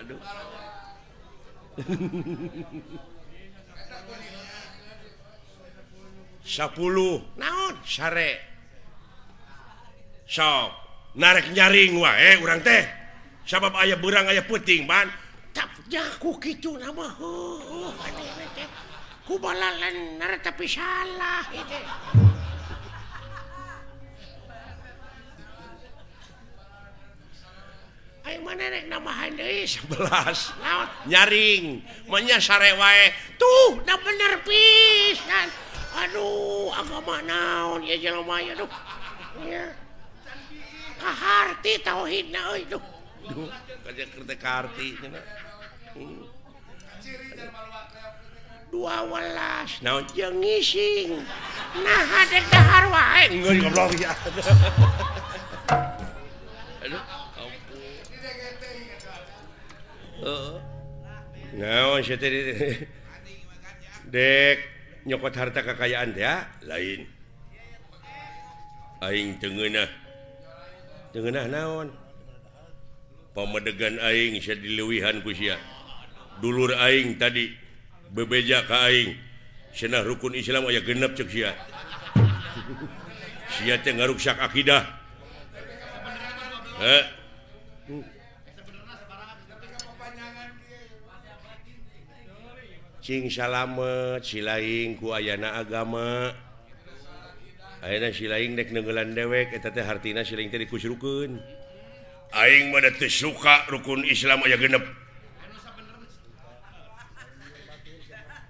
Aduh. 10. Naon? Sare. Sok, narek nyaring wae urang teh. Sabab aya beurang aya peuting, ban. Jaku kitu nama heueuh aneh teh. Ku balalener tapi salah ieu teh. Aing mana rek nambahan deui 11. Naon? Nyaring, mah nya sare wae. Tuh, da bener pisan. Aduh, agama naon ya jelema ya duh. Ya. Kaharti tauhidna euy duh. Duh, kaja kaharti cenah. 12 naon jeung ngising. Nah dek dahar wae. Geus goblok ya. Aduh, ampun. Heeh. Naon sia teh dek nyokot harta kekayaan teh ya? Lain. Aing teu ngeunah. Teu ngeunah naon? Pamedegan aing sia dileuwihan ku sia. Dulur aing tadi bebeja ka aing. Cenah rukun Islam aya genep ceuk sia. Sia teh ngaruksak akidah. Heh. Cing salamet silaing ku ayana agama. Ayeuna silaing dek neungeulan dewek eta teh hartina silaing teh dikusrukeun. Aing mah teu suka rukun Islam aya genep.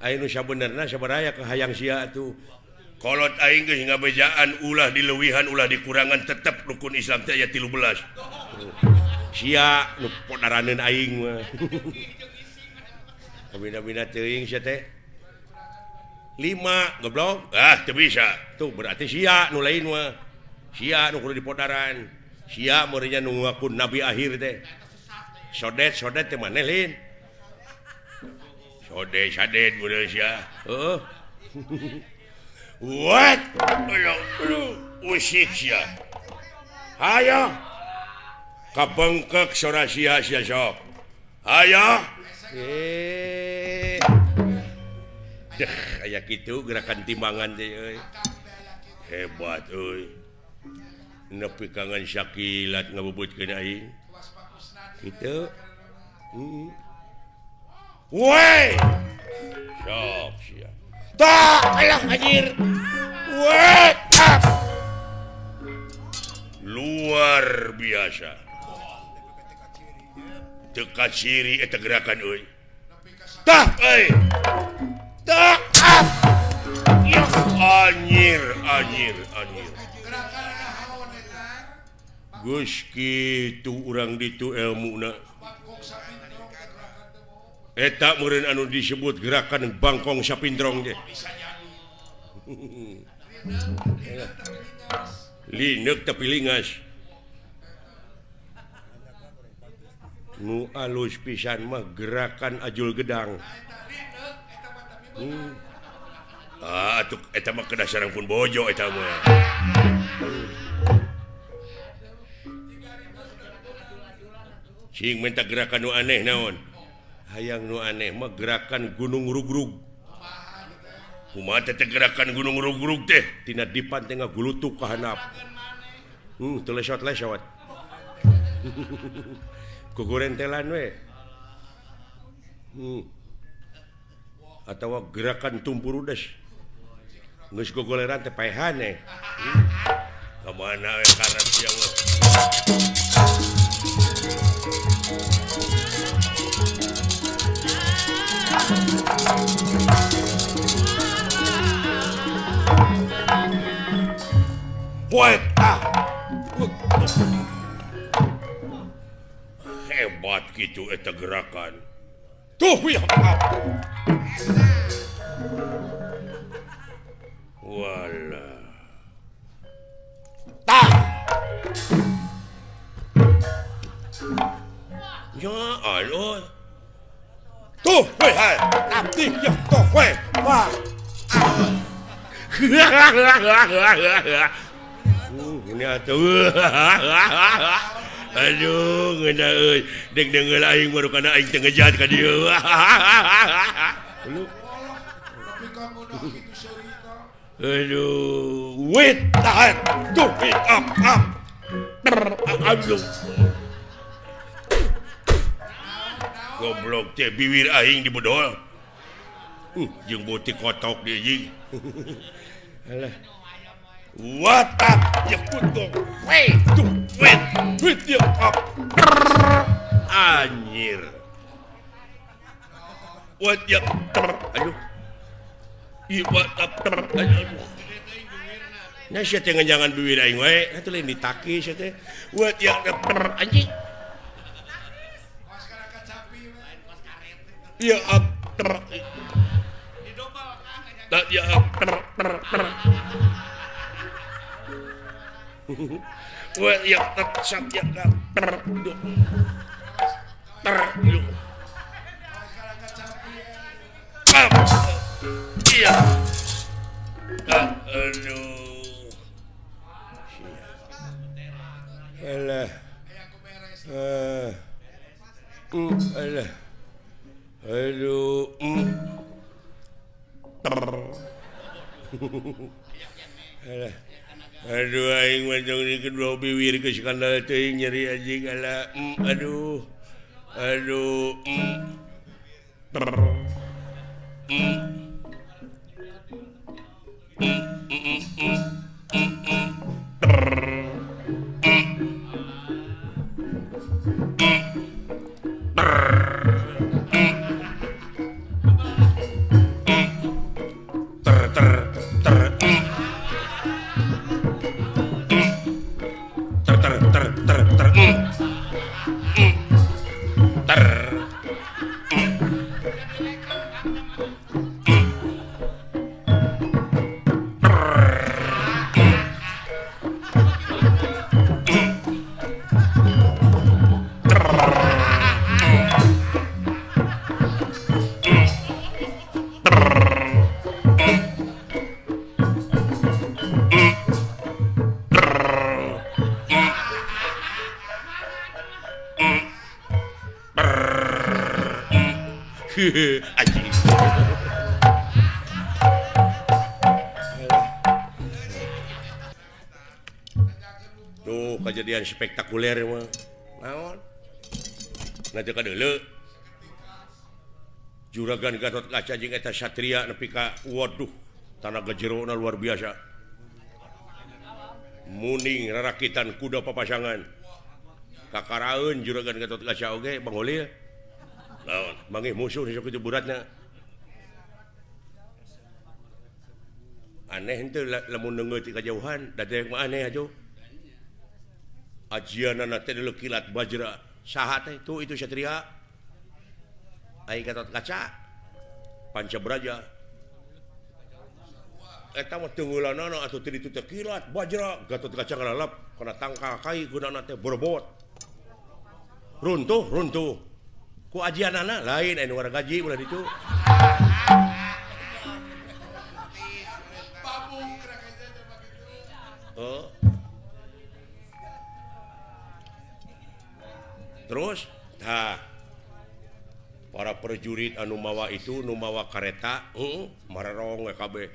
Aing nu sabenerna sabaraha kahayang sia atuh. Kolot aing geus ngabejaan ulah dileuwihan ulah dikurangan tetep rukun Islam teh aya 13. Sia nu podaraneun aing mah. Kabina-bina teuing sia teh. 5 goblok. Ah teu bisa. Tuh berarti sia nu lain mah. Sia nu kudu dipodaran. Sia meureunnya nu ngaku nabi akhir teh. Sodet-sodet teh maneh lain. Sodet sadet meureun sia. Heeh. What? Aduh, usik sia. Hayo. Kabengkek sora sia sia sok. Hayo. Deh, aya kitu gerakan timbangan teh euy. Hebat euy. Nepi kangen sakilat ngabubutkeun aing. Kitu. Heeh. Woi. Sok sia. Tak alah anjir. Woi. Luar biasa. Teu kaciri eta gerakan euy. Tah euy. Tah. Ya anjir, anjir, anjir. Geus kitu urang ditu elmuna. Eta meureun anu disebut gerakan bangkong sapindrong teh. Lineuk tapi lingas. Nu alus pisan mah gerakan ajul gedang. Ah, atuh eta mah kedah sareng pun bojo eta mah. Cing minta gerakan nu aneh naon? Hayang nu aneh mah gerakan gunung rugrug. Kumaha teh gerakan gunung rugrug teh? Tina dipan teh ngagulutuk ka handap. Teu lesot-lesot. Kugurentelan we. Atawa gerakan tumpurudes. Geus gogoleran teh paehan eh. Ka mana we karep sia mah. Poet ah. Hebat gitu eta gerakan. Tuh ya. Wala. Tah. Ya Allah. Tuh weh hai. Abdi ya tuh weh. Wah. Ini atuh. Aduh, ngeunah euy. Deg deungeul aing baru kana aing teu ngejat ka dieu. Aduh, wait, tahan. Tuh, wait, up, up. Aduh. Goblok teh biwir aing dibedol. Jeung beuti kotok deui jeung. Alah. What up? Ya kutuk. Wait, tuh, wait, wait, ya up. Anjir. What ya? Aduh. Nya sia teh ngejangan bibir aing wae, atuh lain ditaki sia teh. Wa ya anjing. Ya ter. Ya ter ter ter. Wa ya ter sat ya ter. Ter. Iya. Aduh. Alah. Alah. Aduh. Alah. Aduh aing mah jong di kedua biwir geus skandal teuing nyeri anjing alah. Aduh. Aduh. Anjing. Tuh kejadian spektakuler mah. Naon? Nanti kadeuleu. Juragan Gatot Kaca jeung eta Satria nepi ka waduh, tanaga jerona luar biasa. Muning rarakitan kuda papasangan. Kakaraeun Juragan Gatot Kaca oge Bang Holil. Naon, manggih musuh sok kitu buratna. Aneh henteu lamun neungeut ti kajauhan, da teh mah aneh atuh. Ajianana teh deuleu kilat bajra. Saha teh tuh itu Satria. Ai Gatot Kaca Panca Braja. Eta mah teungeulanana atuh teu ditu teh kilat bajra, Gatot Kaca ngalalap kana tangkal kai gunana teh borbot. Runtuh, runtuh. Ku ajianana lain anu wargaji ulah ditu. Oh. Terus tah para prajurit anu mawa itu nu mawa kareta, marerong we kabeh.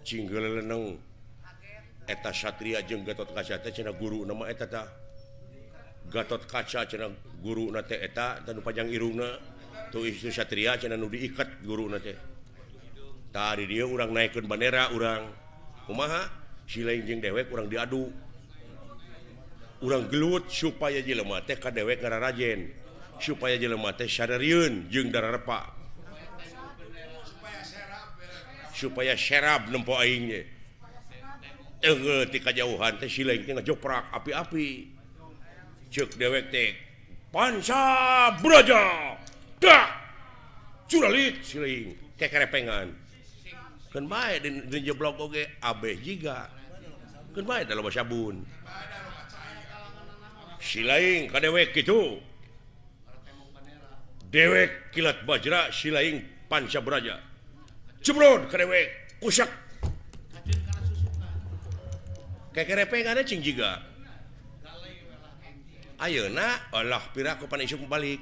Cinggeleneng eta Satria jeung Gatot Kaca teh cenah guru nama eta tah. Gatot Kaca cenah guruna teh eta tanu panjang irungna tuh itu Satria cenah nu diikat guruna teh. Tah di dieu urang naikeun bandera urang. Kumaha? Si lain jeung dewek urang diadu. Urang gelut supaya jelema teh ka dewek ngararajen. Supaya jelema teh sadarieun jeung dararepa. Supaya serab nempo aing ge. Teunggeul ti kajauhan teh si lain teh ngajoprak api-api. Cek dewek teh Panca Braja dak curalit siling kekerepengan keun bae di jeblok oge abeh jiga keun bae da loba sabun silaing ka dewek kitu dewek kilat bajra silaing Panca Braja jeblok ka dewek kusak kekerepengan cing jiga ayeuna Allah piraku pan isuk balik.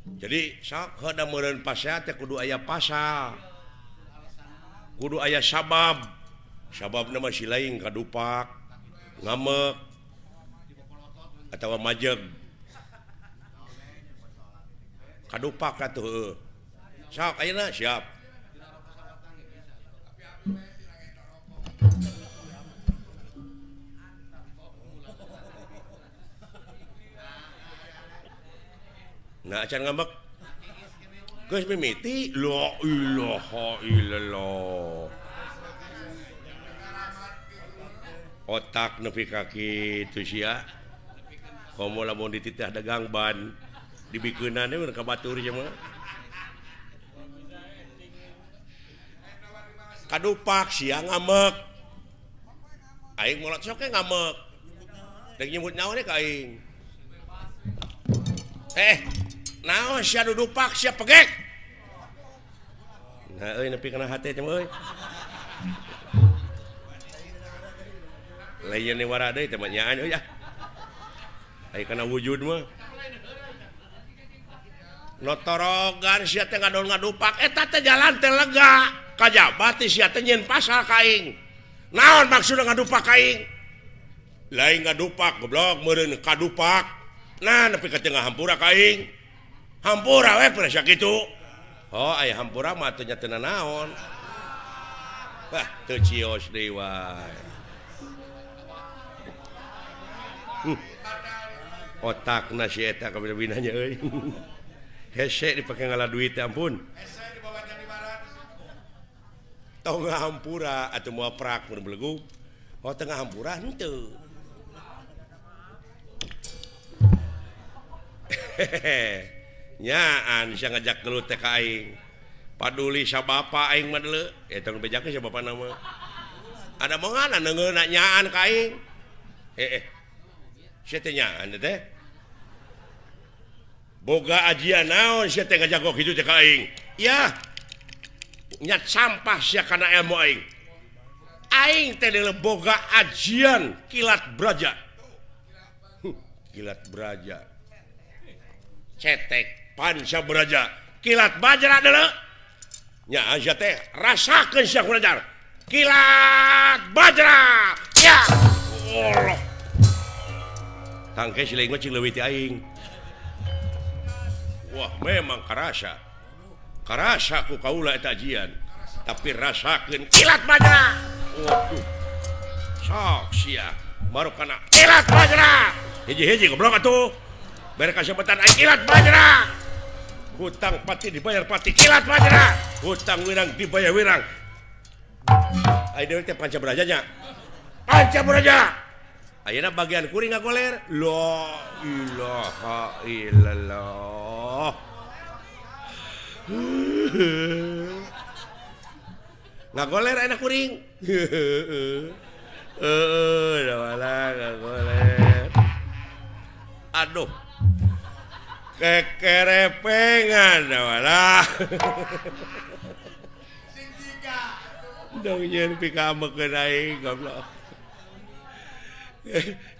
Jadi sok heuda meureun pasea teh kudu aya pasal. Kudu aya sabab. Sababna mah si lain kadupak, ngamek atawa majeg. Kadupak atuh heueuh. Sok ayeuna siap. Nah, acan ngambek. Geus mimiti la ilaha illallah. Otak nepi ka kitu sia. Komo lamun dititah dagang ban dibikeunana we ka batur sia mah. Kadupak sia ngamek. Aing molot sok ge ngamek. Deuk nyebut naon ka aing. Naon sia dudupak sia pegek. Nah euy nepi kana hate teh euy. Lain ni wara deui teh mah nyaan euy ah. Ai kana wujud mah. Notorogan sia teh ngadon ngadupak eta teh jalan teh lega. Kajaba teh sia teh nyieun pasal ka aing. Naon maksudna ngadupak ka aing? Lain ngadupak goblok meureun kadupak. Nah nepi ka tengah hampura ka aing. Hampura we pernah sakitu. Oh aya hampura mah teu nya teu nanaon. Wah teu cios deui wae. Otakna si eta kabina-binanya euy. Hese dipake ngala duit teh ampun. Hese dibawa jadi barat. Tong hampura atuh moal prak mun belegug. Oh tengah hampura henteu. Hehehe. Nyaan sia ngajak gelut teh ka aing. Paduli sa bapa aing mah deuleu. Eta nu bejakeun sa bapana mah. Ada mongana neungeuna nyaan ka aing. Sia teh nyaan teh. Boga ajian naon sia teh ngajago kitu teh ka aing. Yah. Nyat sampah sia kana ilmu aing. Aing teh deuleu boga ajian kilat braja. Kilat braja. Cetek panca braja kilat bajra deuleu nya sia teh rasakeun sia kulajar kilat bajra ya Allah tangke si leung mah cing leuwih ti aing. Wah memang karasa karasa ku kaula eta ajian tapi rasakeun kilat bajra. Waduh sok sia baru kana kilat bajra hiji-hiji goblok atuh bere kasebetan aing kilat bajra. Hutang pati dibayar pati kilat bajra. Hutang wirang dibayar wirang. Aing deui teh panca braja nya. Panca braja. Ayeuna bagian kuring ngagoler. La ilaha illallah. Ngagoler ayeuna kuring. Heueuh da ngagoler. Aduh. Kekerepengan walah. Sing jiga dong nyeun pikamekeun aing goblok.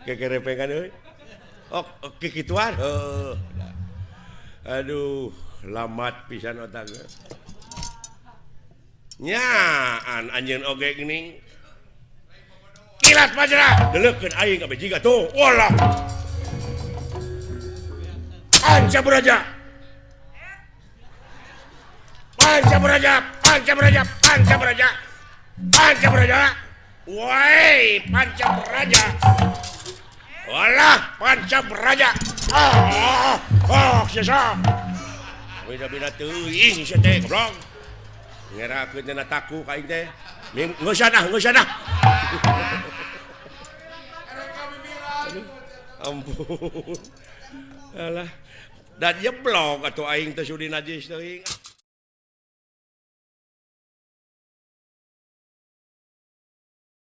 Kekerepengan euy. Oh, kikituan heuh. Aduh, lamat pisan otak. Nyaan anjeun oge geuning. Kilat bajra, deuleukeun aing kabeh jiga tuh. Walah. Panca braja. Panca braja, panca braja, panca braja. Panca braja. Woi, panca braja. Walah, panca braja. Ah, oh, sia. Beda-beda teuing sia teh goblok. Ngerakeun cenah taku ka aing teh. Geus ah, geus ah. Ampun. Alah. Dan jeblok atuh aing teh sudi najis teuing.